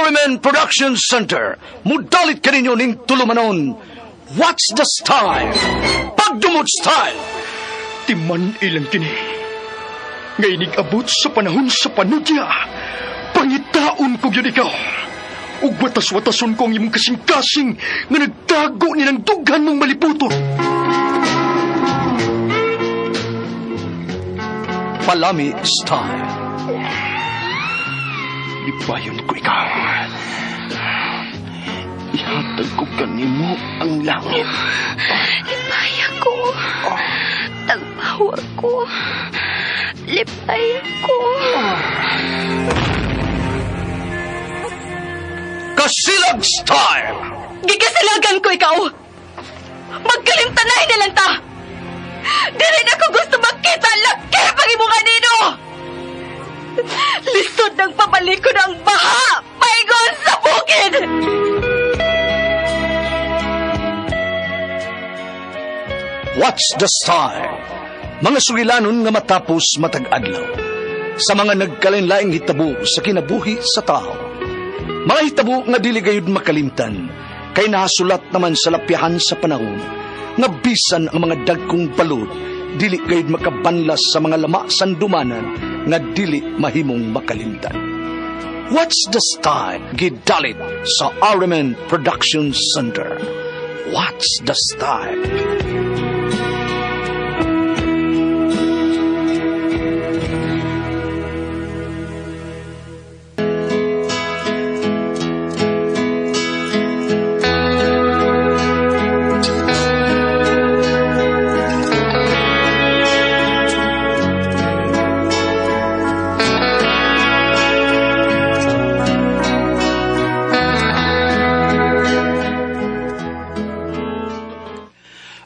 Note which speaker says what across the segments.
Speaker 1: RMN Production Center, mudalit kaninyo ning tulumanon. What's the style? Pagdumot style!
Speaker 2: Timan ilang kini. Nga inig-abot sa panahon sa panudya. Pangitaon ko gyud ikaw. Ug watas-watason ko ang imong kasing-kasing nga nagtago ni ng dughan mong maliputon.
Speaker 1: Palami style.
Speaker 2: Lipayon ko ikaw. Ihatag ko kanimo ang langit.
Speaker 3: Lipaya ko. Tagpawa ko. Lipaya ko.
Speaker 1: Kasilag style!
Speaker 3: Gikasilagan ko ikaw. Magkalimtanay na lang ta. Dili na ko gusto makita ang laki pag imo kanino. Lisod ng pabalikon ang baha. Paigon sa bukid.
Speaker 1: What's the style? Mga sugilanon nga matapos matag adlaw. Sa mga nagkalain-laing hitabo sa kinabuhi sa tao. Mga hitabo nga dili gayud makalimtan, kay nahasulat naman sa lapyahan sa panahon, nga bisan ang mga dagkong balod, dili gayud makabanlas sa mga lama sandumanan nga dili mahimong makalimtan. What's the style? Gidalit sa RMN Production Center. What's the style?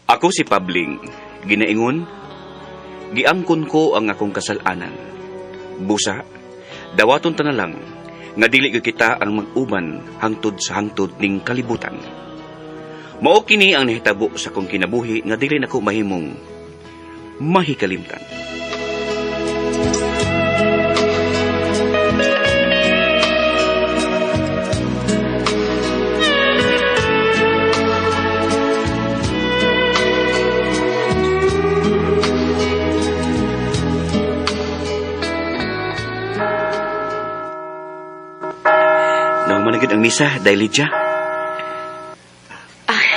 Speaker 4: Ako si Pabling, ginaingon, giangkon ko ang akong kasalanan. Busa, dawaton ta na lang, nga dili gyud kita ang mag-uban hangtod sa hangtod ning kalibutan. Mao kini ang nahitabo sa akong kinabuhi nga dili nako mahimong mahikalimtan. Naman ang misa, dahil Lydia.
Speaker 5: Ah,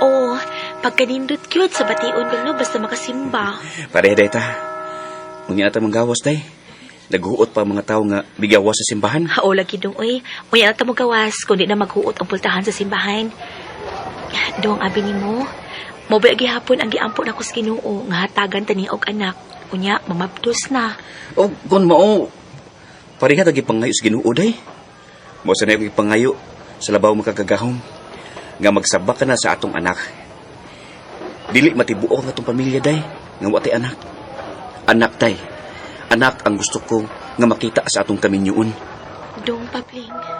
Speaker 5: oo. Pagkanindot cute sa bation ko, no? Basta makasimba.
Speaker 4: Pareha day ta. Unya ata manggawas day. Naghuot pa ang mga tao nga bigawas sa simbahan.
Speaker 5: Oo, lagi dong, uy. Unya ata mo gawas, kundi na maghuot ang pultahan sa simbahan. Dong, abi ni mo. Mobay gihapon ang giampo na ko sa Ginoo nga hatagan tani og anak. Unya, mamabdos na.
Speaker 4: O, kung mao, pareha ta gipangayo sa Ginoo day. Mao sa na ipangayo sa labaw makagagahom nga magsabak ka na sa atong anak. Dili matibuok ang atong pamilya day nga wa tay anak. Anak tay. Anak ang gusto ko nga makita sa atong kaminyoon.
Speaker 5: Dong, Pabling.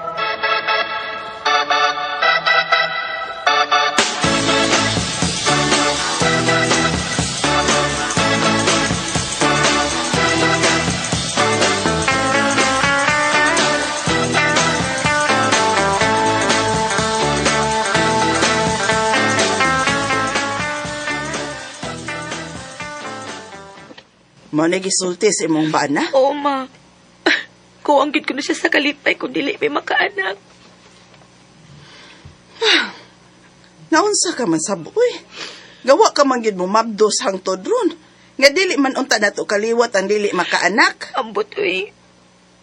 Speaker 6: Mo na gisulti sa imong bana?
Speaker 5: Oo, ma. Kuang gid ko na siya sa kalipay kung dili may makaanak.
Speaker 6: Naunsa ka man sa buoy. Gawa ka man gid mo mabdos hangtod ron. Nga dili man unta nato kaliwat ang dili makaanak.
Speaker 5: Ambot, uy.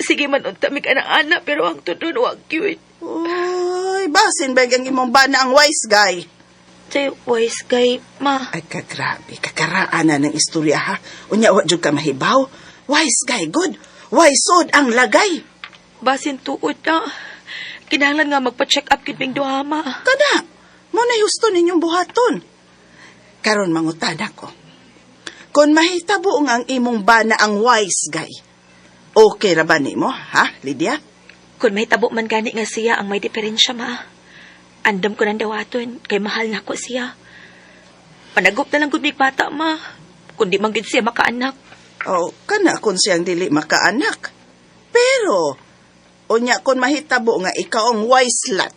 Speaker 5: Sige man unta mig anak-anak pero ang tudron wa gyud.
Speaker 6: Uy, basin ba ang imong bana ang wise guy?
Speaker 5: Say, wise guy, ma.
Speaker 6: Ay, kagrabe, kakaraan na ng istorya ha. Unya, wa jud ka mahibaw. Wise guy, good. Wise sod ang lagay.
Speaker 5: Basin tuod na. Kinahanglan nga magpa-check up gid ming duha, ma.
Speaker 6: Kada, mo na husto ninyong buhaton. Karon mangutana ko. Kung mahitabo nga ang imong bana ang wise guy, okay ra ba nimo, ha, Lydia?
Speaker 5: Kung mahitabo man gani nga siya ang may diferensya, ma. Andam ko ng dawaton, kay mahal na ko siya. Panagup na lang gud mig bata, ma. Kundi man gid siya makaanak.
Speaker 6: Oh, kana kung siyang dili makaanak. Pero, Unya kung mahitabo nga ikaw ang wise lot,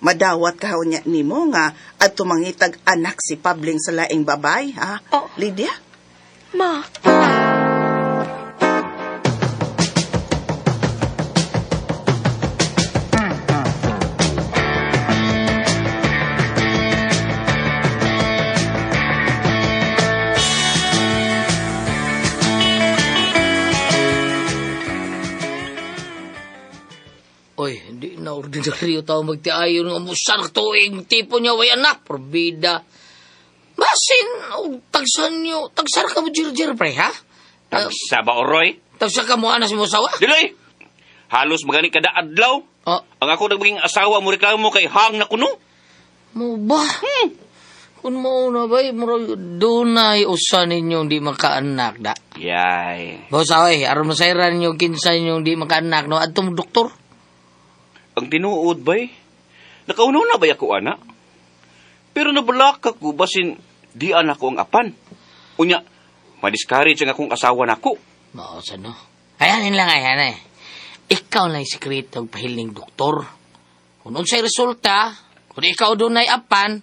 Speaker 6: madawat ka unya nimo nga adto mangitag anak si Pabling sa laing babay, ha?
Speaker 5: Oh.
Speaker 6: Lydia?
Speaker 5: Ma.
Speaker 7: Oy, hindi na ordinaryo tao magtiayon nga musar tuig tipo niya way anak, probida. Basin, og tagsan niyo, tagsar ka mo jirjir pre ha?
Speaker 4: Tagsa ba, Oroy?
Speaker 7: Tagsa ka mo anas mo sawa?
Speaker 4: Dili! Halos magani kada adlaw.
Speaker 7: Oh,
Speaker 4: Ang ako nagmaging asawa mo reklamo kay hang na kuno.
Speaker 7: mo ba? Kung mo na ba, murag dunay usa ninyong di makaanak da.
Speaker 4: Yay.
Speaker 7: Boss, oy, aron masayran ninyo kinsa ninyong di makaanak no adto mo doktor.
Speaker 4: Ang tinuod bay, nakaunaw na bay ako, ana? Pero nabalaka ko, basin di anak ko ang apan. Unya, madiscourage ang akong asawa nako.
Speaker 7: Mao sa no. Ayan lang ayan eh. Ikaw lang yung sekreto og pahiling doktor. Kung unsay resulta, kung ikaw dunay apan,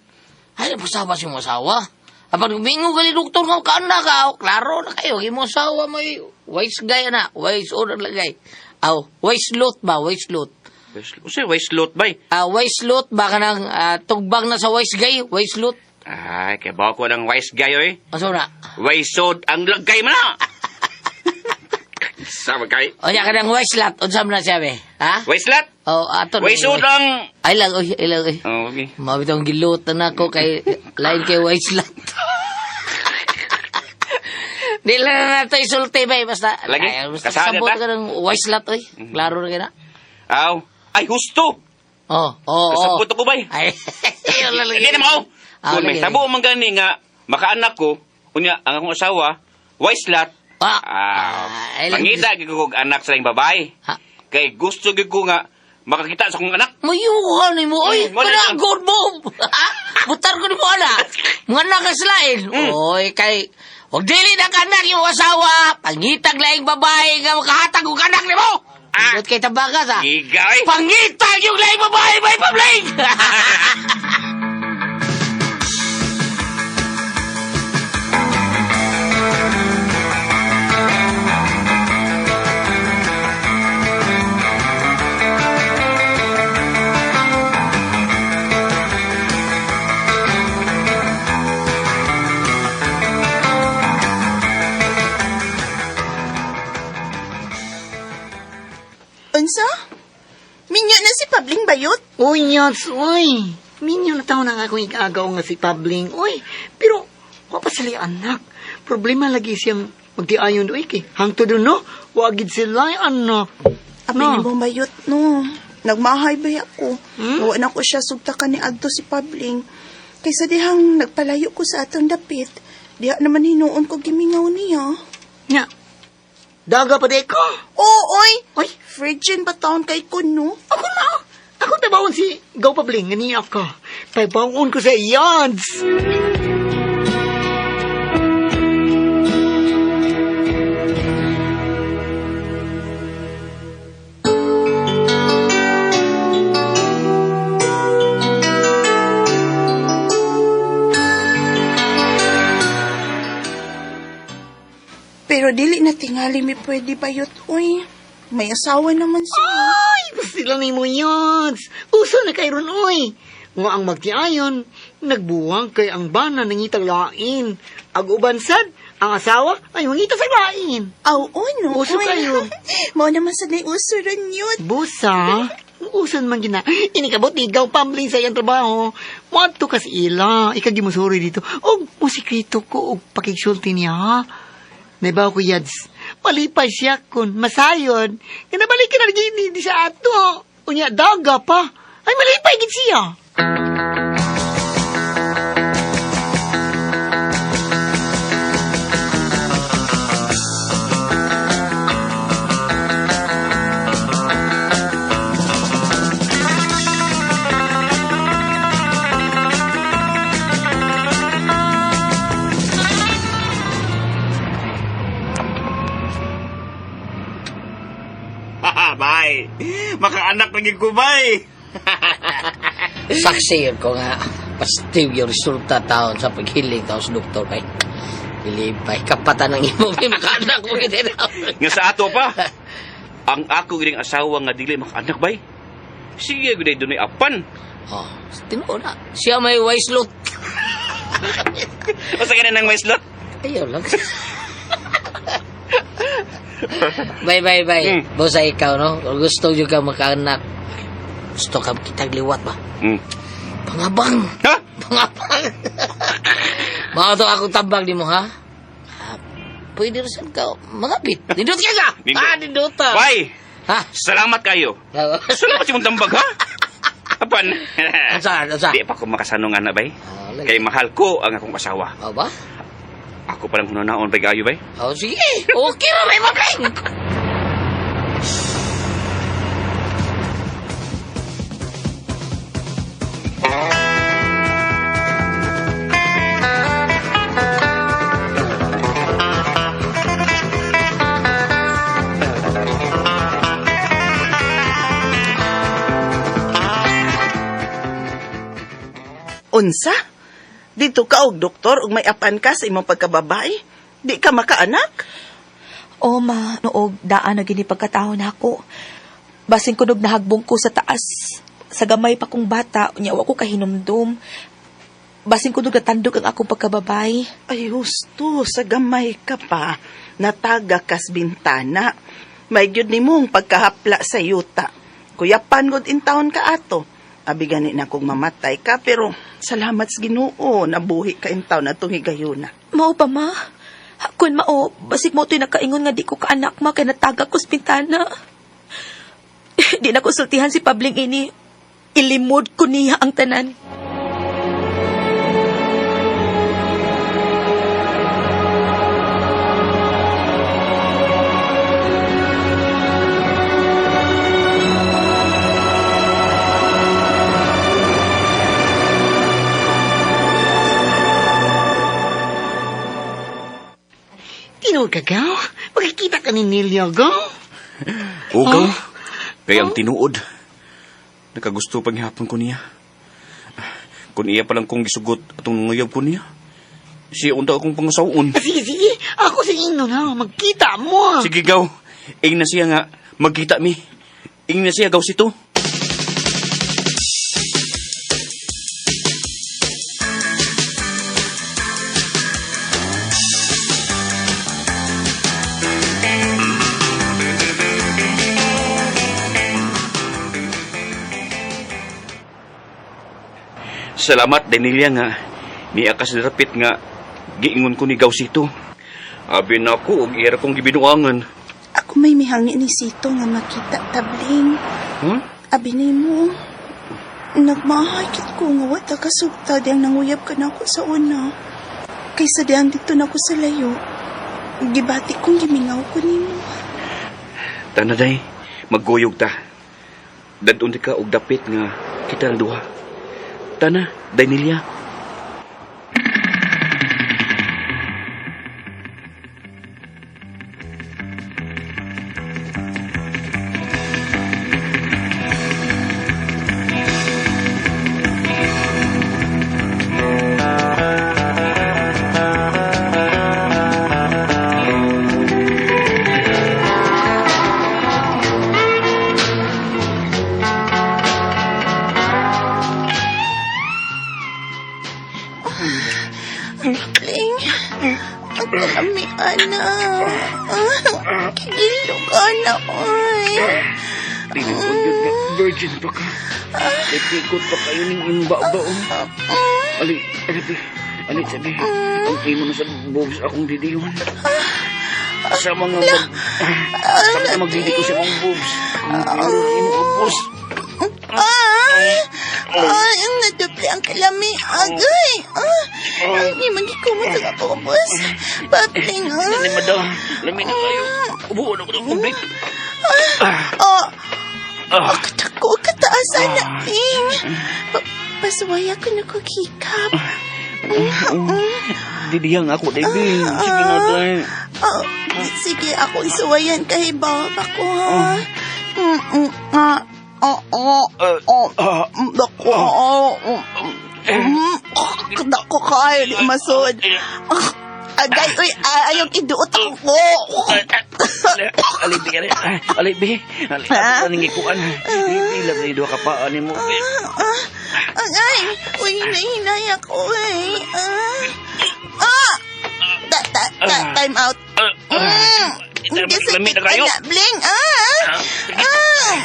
Speaker 7: ay pasaba si mo asawa. Apan kung mingo gali doktor nga kaana ka, oh, klaro na kayo, imo asawa may wise guy na, wise order lagay. Aw, wise lot ba, wise lot.
Speaker 4: Usa, wise lot bay.
Speaker 7: Ah, wise lot ba kanang tugbang na sa wise guy, wise lot.
Speaker 4: Ay, kay bawa ko ng wise guy, oy.
Speaker 7: Asa na?
Speaker 4: Wise sod ang lagay mo na! Sama kay.
Speaker 7: O nya kanang wise lot, unsa man na siya be? Ha?
Speaker 4: Wise lot?
Speaker 7: Oh, ato na.
Speaker 4: Wise sod ang...
Speaker 7: Ay lang, oy, ay lang, oy.
Speaker 4: Oh, okay.
Speaker 7: Mabit ang gilutan ako kay lain kay wise lot. Di lang na nato isulti ba basta.
Speaker 4: Lagi,
Speaker 7: Ay, basta
Speaker 4: kasada
Speaker 7: sabot
Speaker 4: ta.
Speaker 7: ka ng wise lot oy. Klaro na kina.
Speaker 4: Aw. Ay, husto!
Speaker 7: Oh, oh, oh.
Speaker 4: Kasabot ako bay.
Speaker 7: Ay, wala lagi.
Speaker 4: Hindi na mao.
Speaker 7: Ah,
Speaker 4: Kung may
Speaker 7: lagi,
Speaker 4: tabo man gani nga makaanak ko, unya ang akong asawa, wise lot.
Speaker 7: Ah,
Speaker 4: Ah,
Speaker 7: ay, lagi.
Speaker 4: pangita gyud ko og anak sa laing babae.
Speaker 7: Ha?
Speaker 4: Kay gusto gyud ko nga makakita sa akong anak.
Speaker 7: Mayuhan ni mo, oy.
Speaker 4: Wala
Speaker 7: Kana
Speaker 4: na.
Speaker 7: good move. Ha? Butar ko ni mo ana. Mga anak ka sa lain. Oy, kay Og dili na kanak yung asawa, pangitag laing babae nga makahatag og anak nimo.
Speaker 4: Ah.
Speaker 7: Indot kay tabagas ah.
Speaker 4: Giga oy.
Speaker 7: Pangitag yung laing babae, may pabling!
Speaker 6: Unsa? Minyo na si Pabling bayot?
Speaker 8: Uy, Nyats, uy. Minyo na taon ang akong ikagaw nga si Pabling, uy. Pero, wa pa sila anak. Problema lagi siyang magtiayon, uy, kay. Hangtod doon, no? Wagid sila, anak.
Speaker 6: Abi
Speaker 8: No.
Speaker 6: no. mo bayot no. Nagmahay ba ako?
Speaker 8: Hmm?
Speaker 6: Wa na ko siya sugtakan ni adto si Pabling. Kaysa dihang nagpalayo ko sa atong dapit, diha naman hinuon ko gimingaw niya.
Speaker 8: Nya, daga pa di ko.
Speaker 6: Oo, oy!
Speaker 8: Oy,
Speaker 6: Virgin ba taon kay ko, no?
Speaker 8: ako na. Ako tabawon si Gaw Pabling, nga niya ako. Paybangon ko sa Yans.
Speaker 6: Pero dili na tingali mi pwede bayot, oy. May asawa naman siya.
Speaker 8: Ay, sila ni mo Yans. Uso na kay ron, uy. Nga ang magtiayon, nagbuwang kay ang bana nangitag lain. Ag uban sad, ang asawa ay mangita sa lain.
Speaker 6: Aw, oh, no.
Speaker 8: Uso
Speaker 6: oy.
Speaker 8: kayo.
Speaker 6: Mao naman sa nay uso ron yun.
Speaker 8: Busa, usan man gina. Inikabot ni ikaw pambling sa iyang trabaho. Moadto ka sa ila, ikagimusuri dito. Og musikrito ko og pakigsulti niya. ha? Naibaw ko yads. Malipay siya kun masayon. Nga nabalik ka na gini di sa ato. Unya daga pa. Ay malipay gid siya.
Speaker 4: Bye. Maka lagi ko, bay.
Speaker 7: Saksi yun ko nga. Positive yung resulta taon sa paghiling taon sa doktor, bay. Bilib, bay. Kapatan ng imo, may makaanak mo kita.
Speaker 4: Nga sa ato pa. Ang ako gining asawa nga dili makaanak, bay. Sige, gud dunay apan.
Speaker 7: Oh, tinuod na. Siya may wise lot.
Speaker 4: Basta ka na ng may slot.
Speaker 7: Ayaw lang. Bye, bye, bye. Bosa ikaw, no? Kung gusto nyo ka makaanak, gusto ka kitang liwat ba? Pangabang!
Speaker 4: Ha?
Speaker 7: Pangabang! Mga to akong tambag ni mo, ha? Ah, pwede rin saan ka mangabit. Nindot ka ka!
Speaker 4: Nindot.
Speaker 7: Ah, nindot ta.
Speaker 4: Bay,
Speaker 7: Ha?
Speaker 4: salamat kayo. Salamat yung tambag, ha? Apan.
Speaker 7: Asa, asa?
Speaker 4: Di pa ko makasanong anak, bay.
Speaker 7: Ah, lagi.
Speaker 4: Kay mahal ko ang akong asawa.
Speaker 7: Oh, ba?
Speaker 4: Ako palang hunaon bay kayo, bay.
Speaker 7: Oh, sige. Okay ra, may mabling.
Speaker 6: Unsa? Dito ka og doktor ug may apan ka sa imong pagkababae? Di ka makaanak?
Speaker 5: O ma, noog daan na gini pagkatao nako. Basin kunog nahagbong ko sa taas. Sa gamay pa kong bata, unya wa ko kahinumdum. Basin kunog natandog ang akong pagkababay.
Speaker 6: Ay, husto, sa gamay ka pa. Nataga kas bintana. May gyud nimong pagkahapla sa yuta. Kuyapan gud in taon ka ato. Abi gani na kung mamatay ka, pero salamat sa Ginoo, nabuhi ka in taon atong higayuna.
Speaker 5: Mao pa ma. Kun mao, basig mo to'y nakaingon nga di ko kaanak ma kay nataga ko sa bintana. Di na konsultihan si Pabling ini. Ilimod ko niya ang tanan.
Speaker 8: Tinuod ka, Gaw? Magkikita ka ni Nelia, Gaw?
Speaker 4: Ugaw. Kay ang tinuod. Nakagusto paghihapon ko niya. Kung iya pa lang kong gisugot atong nanguyab ko niya. Siya unta akong pangasaon.
Speaker 8: Ah, Sige, sige. Ako sa inyo na. Magkita mo.
Speaker 4: Sige, gaw. Ing na siya nga, magkita mi. Ing na siya, gaw sito. Salamat, Danilia nga. Niya ka sa dapit nga giingon ko ni Gaw Sito. Abi na ako, og ira kong gibinuangan.
Speaker 6: Ako may mihangi ni Sito nga makita tabling.
Speaker 4: Huh?
Speaker 6: Abi nimo, nagmahakit ko nga wata ka sugta diyang nanguyab ka na ako sa una. Kaysa diyang dito na ako sa layo. Gibati kong gimingaw ko nimo.
Speaker 4: Tanaday, magguyog ta. Dadun ka og dapit nga kita ang duha. Tana, Danilia.
Speaker 6: Ling, ang kalami, ana. Kigilog, ana, oy.
Speaker 4: Tinuod yun nga, virgin pa ka. Itikot pa kayo ning imba-ba. Ali, ali, ali, sabi. Ang imo na sa boobs akong didiyon. Sa mga mag... Sa mga magdidi ko sa mga boobs. Akong didiyon imo ubos.
Speaker 6: Ay, ay, ang nadupli ang kalami, agay. Ay, di magikumot sa kapupos. Papling, ah.
Speaker 4: Dali, madam. Lami na kayo. Ubuon ako ng complete.
Speaker 6: Oh, oh, katako, kataasan na, Ling. Pasuwaya ko na ko kikap.
Speaker 4: Didiyang ako, baby. Sige na, day.
Speaker 6: Oh, sige, ako isuwayan kay Bob ako, ha? Mm, mm, ah, Oh, oh, oh. Dako, oh, oh. Dako kayo, di masod. Agay, uy, ayaw iduot ako.
Speaker 4: Alay, bi, alay, alay, bi. Alay,
Speaker 6: Ha?
Speaker 4: ako ning ikuan. Pila ba duha ka pa ani mo?
Speaker 6: Agay, uy, hinahinay ako, eh. Ah, ah! Ta, ta, ta, time out.
Speaker 4: Lamig na kayo.
Speaker 6: Kasakit na, Bling. Ah! Ah!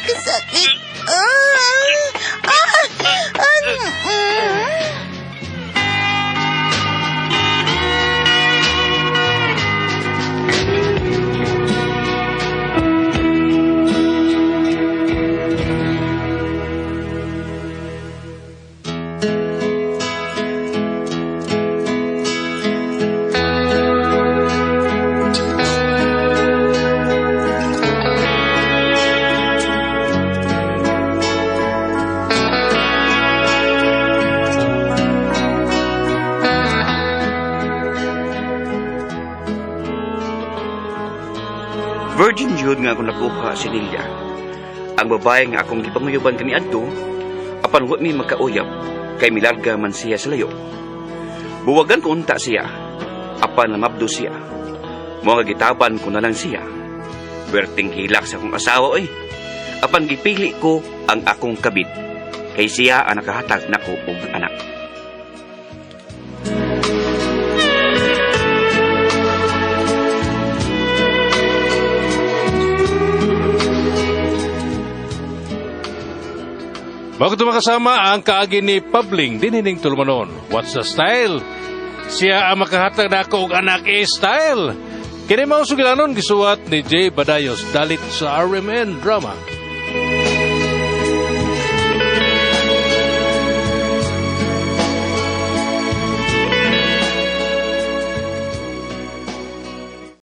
Speaker 6: Kasakit. Ah! Ah! Ah!
Speaker 4: Virgin jud nga ako nakuha si Lilia. Ang babae nga akong gipanguyuban kaniadto, apan wa mi magkauyab kay milarga man siya sa layo. Buwagan ko unta siya, apan namabdo siya. Mao nga gitaban ko na lang siya. Werting hilak sa akong asawa oy. Apan gipili ko ang akong kabit kay siya ang nakahatag nako og anak.
Speaker 9: Bago ito makasama ang kaagi ni Pabling dinining tulumanon. What's the style? Siya ang makahatag na ako og anak e style. Kini mao sugilanon gisuwat ni Jay Badayos dalit sa RMN Drama.